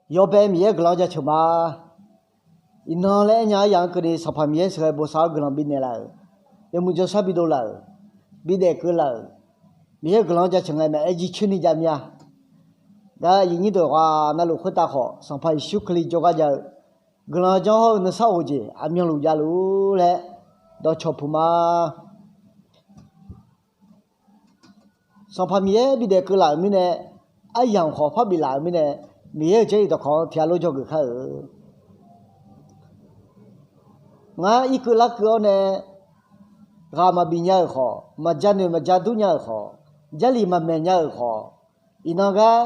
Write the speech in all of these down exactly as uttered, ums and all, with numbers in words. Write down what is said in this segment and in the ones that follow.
Yawbae Miqyaer-euq guiqlanq-anr jaceuq ma. Iqnan laer aernya aryaq-anr keuvni Sanqpaq Miqyaer sheuqghae bosav-awr guiqlanq bifnaeq laf-euq, yawmuiq jawrshar bidov laf-euq, bidzaeq keuv laf-euq, Miqyaer-euq guiqlanq-anr jaceuq ngae maeq-aer jircoer ni jav mir-a. Gar aqyuif nyir deuq ghaq navluf khoertav khawf, Sanqpaq Yeqsur Kali jawrgar jav-eu guiqlanq janr hawr-eu nuisar of-eu jeq aqmyanluf javluf-ur laer dawqcawq puq ma. Sanqpaq Miqyaer bidaef keuv laf-euq mirnae, aryamq khawf par bif laf-euq mirnae, Miqyaer-euq jarlif dawqkawq-anr tiq ghaq lof dzawgeuf kar-euq. Ngar irkeuv larkeuv-awr nae ghaq maqbif nya-euq khawf, maqja noeq maqja dur nya-euq khawf, jarlif maqmaeq nya-euq khawf, iqnan gar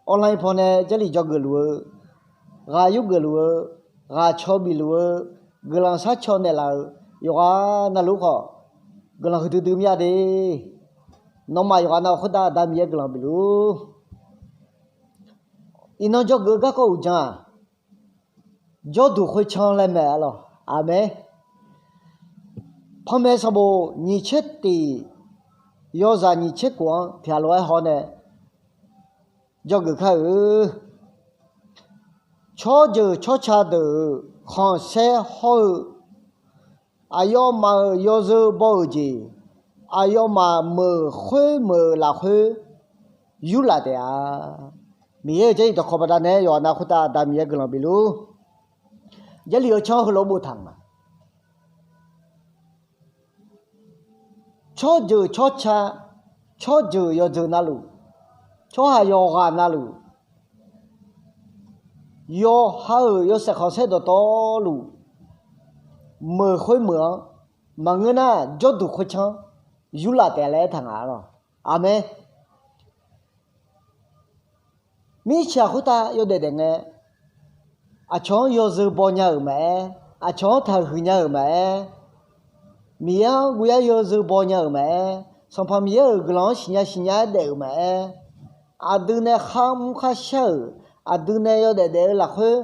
online pawnae jarlif dzawgeuf luf-eu, ghaq yurgeuf luf-eu, ghaq caw bif luf-eu, guiqlanq sharcaw naeqlaf-eu yawqghaq navluf khawf, guiqlanq huiqdui dui mir-a de. Nawmaf yawqghaq nav khoertav Aqda Miqyaer guiqlanq bif luf-ur. Iqnan dzawgeuf-eu garkawv uqdzan-aq, jawrduq khoertsanr laer mae-a lawq. Aqmeq. Panmaeq sanqbof nyiq tser tiq, yawzaq nyiq tser kof-anr tiq ghaq lof-aer haw nae dzawgeuf kar-euq. Tsawrjeuq tsawrca deuq-euq khanqsaer hawr-eu aqyawfmaf-euq yawzeu baw-euq jeq, aqyawfmaf meuq khoer meuq-euq lafkhoer yurlaf taef-a. Miqyaer-euq jarlif dawqkawq baqdanae yawqghaq nav khoertav Aqda Miqyaer guiqlanq bif luf-ur. Jarlif-eu tsanr heulof boftaq nga. Tsawrjeuq tsawrca, tsawrjeuq yawjeuq navluf, tsawrhaq yawqghaq navluf, yawqha-euq yawshaef khanqsaer dawqtawvluf, meuq khoer meuq-anr maqngeur nar jawrduq khoertsanr yurlaf taef laer aertaq nga lawq. Aqmeq. Mirtsaq khoertav yawdaef daef ngae, aqcawq-anr yawzeu baw nya-euq maqaer, aqcawq-anr taqhuiq nya-euq maqaer, Miqyaer-anr guvyar yawzeu baw nya-euq maqaer, Sanqpaq Miqyaer-euq guiqlanq-anr siqnya siqnya-aer daef-euq maqaer, aqdui nae kharmr kharshar-euq, aqdui nae yawdaef daef-eu lafkhoer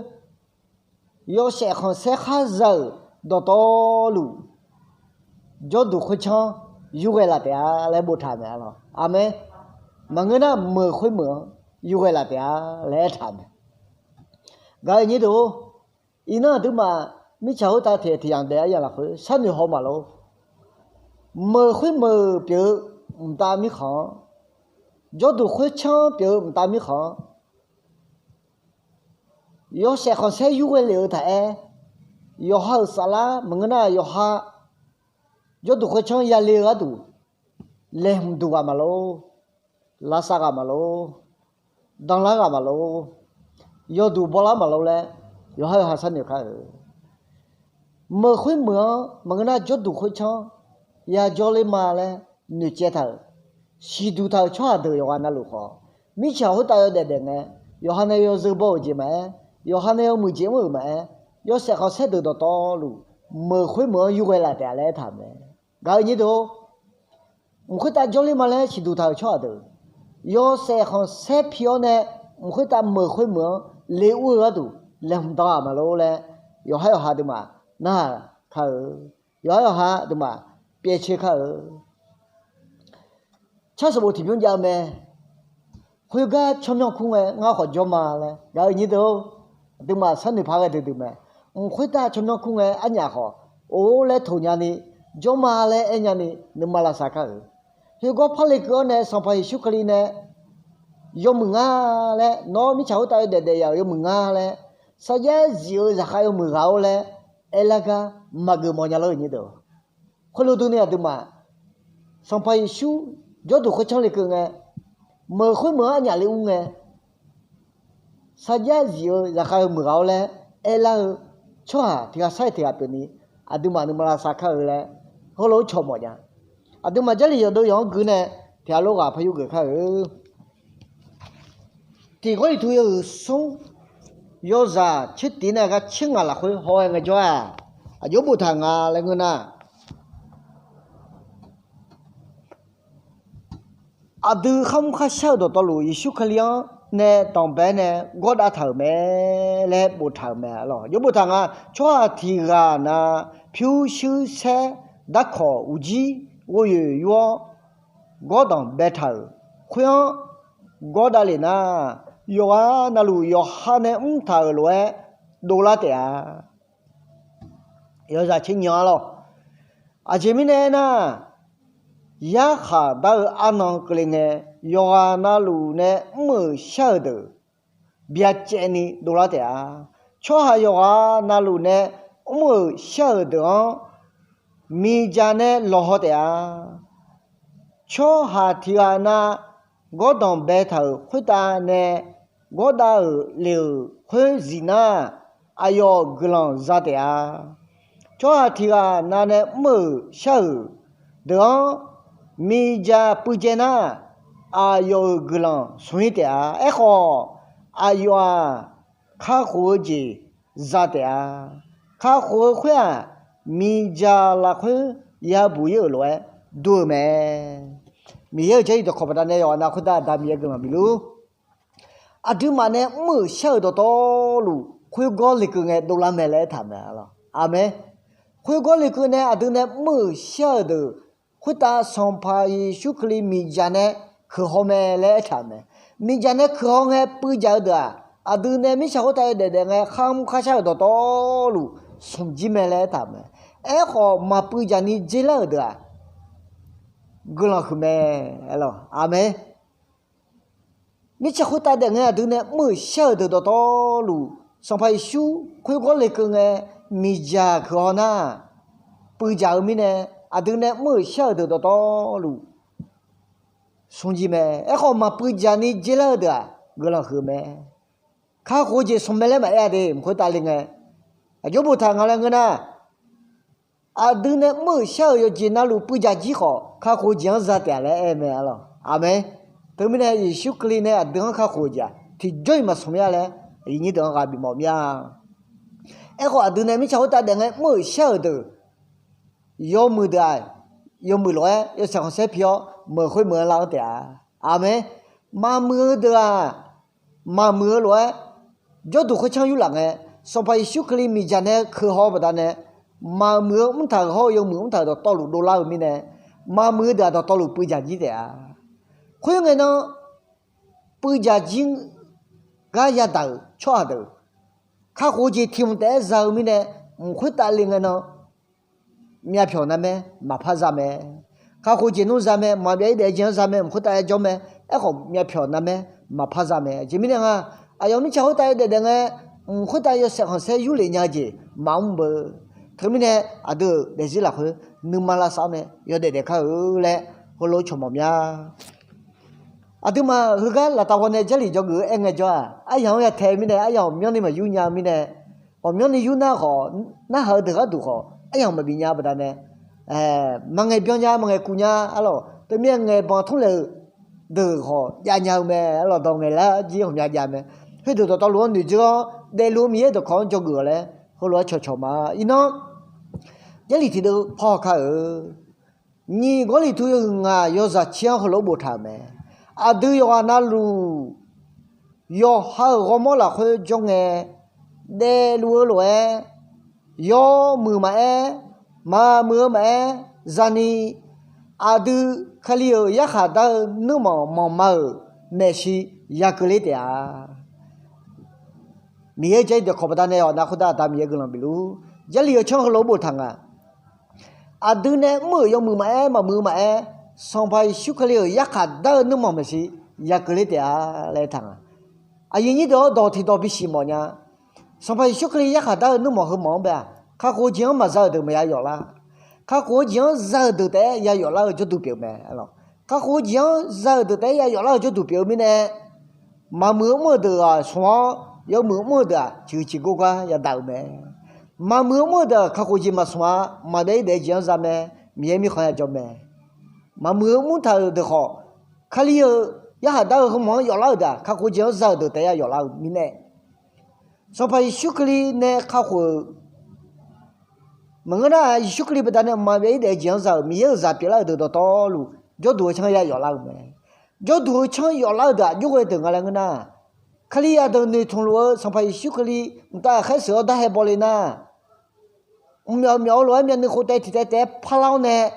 yawshaef khanqsaer kharza-euq dawqtawvluf, jawrduq khoertsanr yurghae laf taef-a laer boftaq mae-a lawq. Aqmeq. Maqngeur nar meuq khoer meuq-anr yurghae laf taef-a laer aertaq mae. Gaq-eu nyir deuq-or, iqnan aqduimaf mirtsaq khoertav tiq tiq yamq daef aryamq lafkhoer sharnoeq haw maqlor. Meuq khoer meuq pyeuf-eu mqtav mirkhanq-anr, jawrduq khoertsanr pyeuf-eu mqtav mirkhanq-anr, yawshaef khanqsaer yurghae lef-eu taq-aer, yawqha-euq saflar maqngeur nar yawqha jawrduq khoertsanr yale-eu gharduq, laeqhmq duq ghaq maqlor, lavsav ghaq maqlor, danlar ghaq maqlor, yawduq bawlar maqlor laer, yawqha yawqha sharnoeq kar-euq. Meuq khoer meuq-anr maqngeur nar jawrduq khoertsanr yajawr ler ma laer noeqcaev taq-euq. Siqduq taq-euq tsawrhaq deuq yawqghaq navluf khawf, mirtsaq khoertav yawdaef daef ngae, yawqha nae yawzeu baw-euq jeq maqaer, yawqha nae yawmuiq jeq mr-euq maqaer, yawshaef khanqsaer deuq dawqtawvluf, meuq khoer meuq-anr yurghae laf taef-a laer aertaq mae. Gaq-eu nyir deuq-or, mq khoertav jawrler ma laer siqduq taq-euq tsawrhaq deuq, yawshaef khanqsaer pi-awr nae mq khoertav meuq khoer meuq-anr le ur-eu gharduq laeqhmq dan-aq maqlor laer, yawqha yawqha aqduimaf narhaq kar-eu. Yawqha yawqha aqduimaf pyaev coer kar-eu. Tsar sanqbof tiqbymr jav-eu mae. Khoergar tsawrmyanr kur ngae ngar khawf jawr ma laer gaq-eu nyir deuq-or, aqduimaf sharnoeq paq ghae duidui mae. Mq khoertav tsawrmyanr kur ngae arnyaf khawf, or laer toq nyani, jawr ma laer aer nyani, nuima lavsav kar-euq. Khoergawr parle keuv-awr nae Sanqpaq Yeqsur Kali nae yawmuiq nga laer, nawr mirtsaq khoertav yawdaef daef yaf-euq yawmuiq nga laer, sarjax zif-eu zaqkhav yawmuiq ghaq-or laer aerlar gar maqgeuf mawf nya lor-eu nyir deuq. Khoerlof durni aqduimaf, Sanqpaq Yeqsur jawrduq khoertsanr lekeuv ngae, meuq khoer meuq-anr arnyaf le ur ngae, sarjax zif-eu zaqkhav yawmuiq ghaq-or laer aerlar-eu tsawrhaq tiq ghaq sar-iq tiq ghaq pyeufni, aqduimaf nuima lavsav kar-eu laer heulof-aer cawq mawf nya. Aqduimaf Jarlif yawqdeuv yawq-anr gui nae tiq ghaq lof ghaq par yurgeuf kar-eu. Tiq Gawrliqtu yawhuiq smr yawzaq tser tiq nae gar tser ngaq lafkhoer haw-aer ngaejawr-aq, aqjox boftaq nga laer ngeur nar, aqdui kharmr kharshar-eu dawqtawvluf Yeqsur Kali-anr nae danqbae-aer nae gawrdav taq-euq mae laer boftaq-euq mae lawq. Aqjox boftaq nga, tsawrhaq tiq ghaq na pyurshuir saer darkawq uqjir ghovyoeq yur-awr gawrdanq baetaq-euq khoer-anr gawrdav lef nar, yawqghaq navluf yawqha nae mrtaq-euq lof-aer dovlar taef-a. Yawzaq tser nyiq-anr lawr. Aqjeq mirnae aernar, yarkhaq dar-eu arnan keuvle ngae, yawqghaq navluf nae mr-euq shar-euq deuq byacaevni dovlar taef-a. Tsawrhaq yawqghaq navluf nae mr-euq shar-euq deuq-anr miqdzaq nae lawqhaw taef-a. Tsawrhaq tiq ghaq na gawrdanq baetaq-euq khoertav nae gawrdav-euq lef-euq khoer zif nar, aqyawf guiqlanq za taef-a. Tsawrhaq tiq ghaq na nae mr-euq shar-euq deuq-anr miqdzaq puivdzae nar, aqyawf-euq guiqlanq smq-ir taef-a. Aerkhawf, aqyawf-aq, kakhof-eu jeq za taef-a. Kakhof-eu khoer-aq, miqdzaq lafkhoer yabuq-ir-euq lof-aer dur-eu mae. Miqyaer-euq Jarlif dawqkawq baqdanae yawqghaq nav khoertav Aqda Miqyaer guiqlanq bifluf. Aqduimaf nae mr-euq shar-euq dawqtawvluf khoergawr lekeuv ngae dovlar mae laer aertaq mae. Aqmeq. Khoergawr lekeuv nae aqdui nae mr-euq shar-euq deuq khoertav Sanqpaq Yeqsur Kali miqdzaq nae keuq haw mae laer aertaq mae. Miqdzaq nae keuq haw ngae puivdzaq-eu deuq-aq, aqdui nae mirtsaq khoertav yawdaef daef ngae kharmr kharshar-euq dawqtawvluf smq jir mae laer aertaq mae. Aerkhawf, maqpuivdzaq ni dzerlar-euq deuq-aq, guiqlanq huiq mae. Aqmeq. Mirtsaq khoertav daef ngae aqdui nae mr-euq shar-euq deuq dawqtawvluf, Sanqpaq Yeqsur khoergawr lekeuv ngae miqdzaq keuq haw nar, puivdzaq-eu mirnae, aqdui nae mr-euq shar-euq deuq dawqtawvluf smq jir mae. Aerkhawf, maqpuivdzaq ni dzerlar-eu deuq-aq, guiqlanq huiq-eu mae. Kakhof-eu jeq smq mae laer maqaer-a de, mq khoertav le ngae. Aqjox boftaq nga laer ngeur nar, aqdui nae mr-euq shar-euq yawqjeq navluf puivdzaq jir khawf, kakhof-eu jeq-anr za taef-a laer aer mae. Aqmeq. Teumirnae Yeqsur Kali nae aqdui-anr kakhof-eu jeq-aq tiqjawr-iq maqsmq mir-a laer, aqyuif nyir deuq-anr ghaq bifmawf mir-a. Aerkhawf, aqdui nae mirtsaq khoertav daef ngae mr-euq shar-euq deuq yawmuiq deuq-aq, yawmuiq lof-aer yawshaef khanqsaer pi-awr, meuq khoer meuq-anr lar-anr taef-a. Aqmeq. Maqmuiq-eu deuq-aq, maqmuiq-eu lof-aer jawrduq khoertsanr yurlaf ngae, Sanqpaq Yeqsur Kali miqdzaq nae keuq haw-eu baqdanae, maqmuiq-eu mrtaq-euq hawr-eu yawmuiq mrtaq-euq dawqtawvluf dovlar-eu mirnae, maqmuiq-eu deuq-aq dawqtawvluf puivdzaq jir taef-a. Khoerngae nan, puivdzaq jir gar yadaq-euq tsawrhaq deuq, kakhof-eu jeq tiq hmq taef-aer za-eu mirnae, mq khoertav le ngae nan, myavpyawq narmaer maqpar za mae. Kakhof-eu jeq nmr za mae, maqbyav-ir daef-eu jeq-anr za mae, mq khoertav yajawr mae. Aerkhawf, myavpyawq narmaer maqpar za mae. Aqjeq mirnae nga, aqyawf mirtsaq khoertav yawdaef daef ngae, mq khoertav yawshaef khanqsaer yurlef nya-eu jeq maqmr beu. Teumirnae aqdui-euq daefzir lafkhoer nuima lavsav-awr nae yawdaef daef kar-eu laer heulof-aer cawq mawf mya. Aqduimaf heugar laftav haw nae Jarlif dzawgeuf-eu aer ngaejawr-aq, aryamq-anr yatae mirnae, aryamq ghawqmyanrni maqyur nya-eu mirnae, ghawqmyanrni yur nar khawf, narhaq-eu deuq gharduq khawf aryamq maqbif nya baqdanae, maqngaeq byan nya, maqngaeq kuv nya, arlawq. Teumirnae ngaeqbanq tmr laeq-eu deuq khawf jav nya-eu mae, arlawq. Dawq ngaeqlar jir ghawqmya jav mae. Khoerdeuq dawqtawvluf-anr noeqdzeur-awr daefluf-eu Miqyaer dawqkawq-anr dzawgeuf-awq laer heulof-aer cawqcawq ma. Iqnan, Jarlif tiqdeuv parhaw kar-euq. Nyiq Gawrliqtu yawhuiq ngaq yawzaq tser-anr heulof-aer boftaq-euq mae. Aqdui yawqghaq navluf yawqha-euq ghawrmawr lafkhoer jawr ngae, daefluf-eu lof-aer, yawmuiq maqaer, maqmuiq-eu maqaer, zani aqdui Kali-euq yarkhaq dar-eu nuirmanq manqma-euq maeqshi yakeuvler taef-a. Miqyaer Jarlif dawqkawq baqdanae yawqha nav khoertav Aqda Miqyaer guiqlanq bifluf. Jarlif-eu tsanr heulof-aer boftaq nga. Aqdui nae mr-euq yawmuiq maqaer, maqmuiq-eu maqaer, Sanqpaq Yeqsur Kali-euq yarkhaq dar-eu nuirmanq maeqshi yakeuvler taef-a laer taq nga. Aqyuif nyir deuq-awr dawq tiqdawq bisiq mawf nya. Sanqpaq Yeqsur Kali yarkhaq dar-eu nuirmanq heumanq-anr bae-aq, kakhof-eu jeq-anr maqza-euq deuq maqya yawf lar. Kakhof-eu jeq-anr za-euq deuq taef-aer ya yawf lar-eu jawrduq pyeuf-eu mae. Kakhof-eu jeq-anr za-euq deuq taef-aer ya yawf lar-eu jawrduq pyeuf-eu mirnae, maqmuiq-eu mr-eu deuq-aq smq-awr, yawmuiq mr-eu deuq-aq ciqhuiq ciqgor gar yadaq-euq mae. Maqmuiq-eu mr-eu deuq-aq kakhof jeq maqsmq-a, maqbyav-ir daef-eu jeq-anr za mae, Miqyaer mirkhanq ya jawr mae. Maqmuiq-eu mrtaq-euq deuq khawf, Kali-euq yarkhaq dar-eu heumanq-anr yawf lar-euq deuq-aq kakhof jeq-anr za-euq deuq taef-aer ya yawf lar-eu mirnae, Sanqpaq Yeqsur Kali nae kakhof-euq maqngeur nar-aq, Yeqsur Kali baqdanae mqmaq byav-ir daef-eu jeq-anr za-euq Miqyaer-euq zaq pyeuflar-euq deuq dawqtawvluf, jawrduq-eu tsanr ya yawf lar-eu mae. Jawrduq-eu tsanr yawf lar-eu deuq-aq jawrghoe deuq nga laer ngeur nar, Kalizaq deuq noeqtmq luf-eu Sanqpaq Yeqsur Kali mqtav ghaqkhaer sheuq-awr darhae baw le nar, mqmyawf myawf-eu lof-aer myavnuiv khof taev tiq taev taef-aer parlar-awr nae,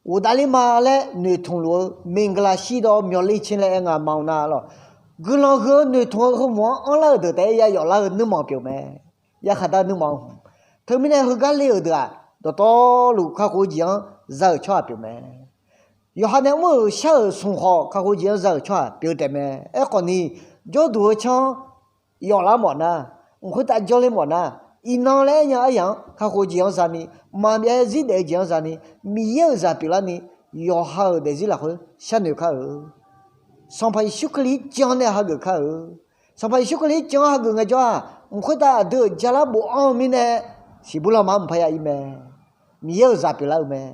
ghofdav ler ma laer noeqtmq luf-eu, မင်္ဂလာရှိသောမျှော်လင့်ခြင်း laer aer nga ma-eu nar lawq. guiqlanq huiq-eu noeqtmq-eu heumq-anr anrlar-euq deuq taef-aer yayawf lar-eu nuirmanq pyeuf mae. Yarkhaq dar-eu nuirmanq-anr hmq. Teumirnae heugar le-euq deuq-aq, dawqtawvluf kakhof-eu jeq-anr za-euq tsawrhaq pyeuf mae. Yawqha nae mr-euq shar-euq smq khawf kakhof-eu jeq-anr za-euq tsawrhaq pyeuf taef mae. Aerkhawf ni, jawrduq heu canr-anr yawflar mawf nar, mq khoertav jawrler mawf nar, iqnan laer aernya aryaq-anr kakhof-eu jeq-anr zani, maqbyav-aer zirdaef-eu jeq-anr zani, Miqyaer-euq zaq pyeuflarni, yawqha-euq daefzir lafkhoer sharnoeq kar-euq. Sanqpaq Yeqsur Kali jan-anr nae hageuf kar-euq. Sanqpaq Yeqsur Kali jan-anr hageuf ngaejawr-aq, mq khoertav aqdui-euq jalar bofanr-eu mirnae, siqbur lanma mq parya ir mae. Miqyaer-euq zaq pyeuflar-eu mae.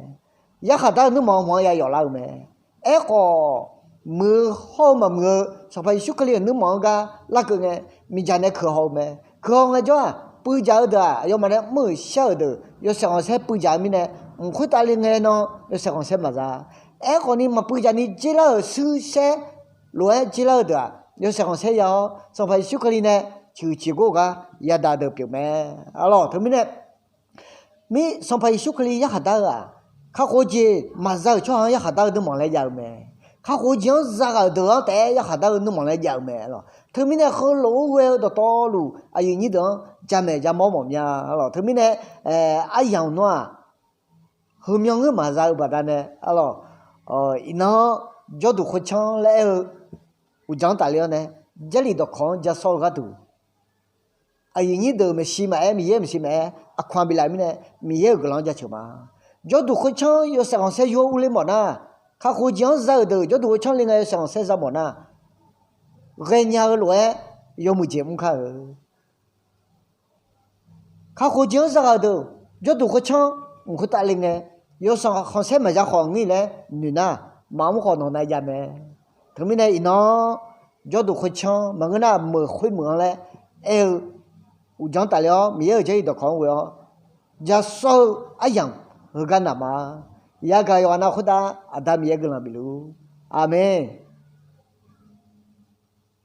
Yarkhaq dar-eu nuirmanq hmq-anr yayawf lar-eu mae. Aerkhawf, muiq-eu hawr-eu maqmuiq-eu Sanqpaq Yeqsur Kali-euq nuirmanq-anr gar larkeuv ngae, miqdzaq nae keuq haw-eu mae. Keuq haw ngaejawr-aq, puivdzaq-eu deuq-aq, aqyawfmaf nae mr-euq shar-euq deuq yawshaef khanqsaer puivdzaq-eu mirnae, mq khoertav le ngae nan yawshaef khanqsaer maqza. Aerkhawf ni maqpuivdzaq ni dzer lar-euq shuir saer lof-aer dzer lar-eu deuq-aq, yawshaef khanqsaer ya-awr, Sanqpaq Yeqsur Kali nae ciqhuiq ciqgor gar yadaq deuq pyeuf mae. Arlawq, teumirnae mir Sanqpaq Yeqsur Kali yarkhaq dar-eu-aq, kakhof-eu jeq maqza-euq tsawrhaq-anr yarkhaq dar-eu nuirmanq laer jav-eu mae. Kakhof-eu jeq-anr zaghaq-euq deuq-anr taef-aer yarkhaq dar-eu nuirmanq laer jav-eu mae. Arlawq, teumirnae heulof-aer ghoe-eu dawqtawvluf aqyuif nyir deuq-anr jamaeq jamawr mawf mya. Arlawq, teumirnae aryamq nawr-aq, heumyan ngeur maqza-eu baqdanae, arlawq, iqnan-anr jawrduq khoertsanr laer aer-eu uqdzan-anr tafler-awr nae, Jarlif dawqkawq-anr ja sawr-eu gharduq, aqyuif nyir deuq maeqshi maqaer, Miqyaer maeqshi maqaer, aqkaq biflaf mirnae, Miqyaer-euq guiqlanq-anr jaceuq ma. Jawrduq khoertsanr yawshaef khanqsaer yur-awr urler mawf nar, kakhof-eu jeq-anr za-euq deuq jawrduq khoertsanr le ngae yawshaef khanqsaer za mawf nar, ghaenya-eu lof-aer yawmuiq jeq mr kar-euq. Kakhof-eu jeq-anr zaghaq-eu deuq jawrduq khoertsanr mq khoertav le ngae, yawshaef khanqsaer maqza khawf ngir laer noeq nar, maqmr khawf nawq nav jav mae. Teumirnae iqnan-anr jawrduq khoertsanr maqngeur nar, meuq khoermeuq-anr laer aer-eu uqdzan-anr tafler-awr, Miqyaer-euq Jarlif dawqkawq-anr ghoe-awr ja sawr-eu aryamq heugar naq ma. Yagaq yawqghaq nav khoertav Aqda Miqyaer guiqlanq bifluf-ur. Aqmeq.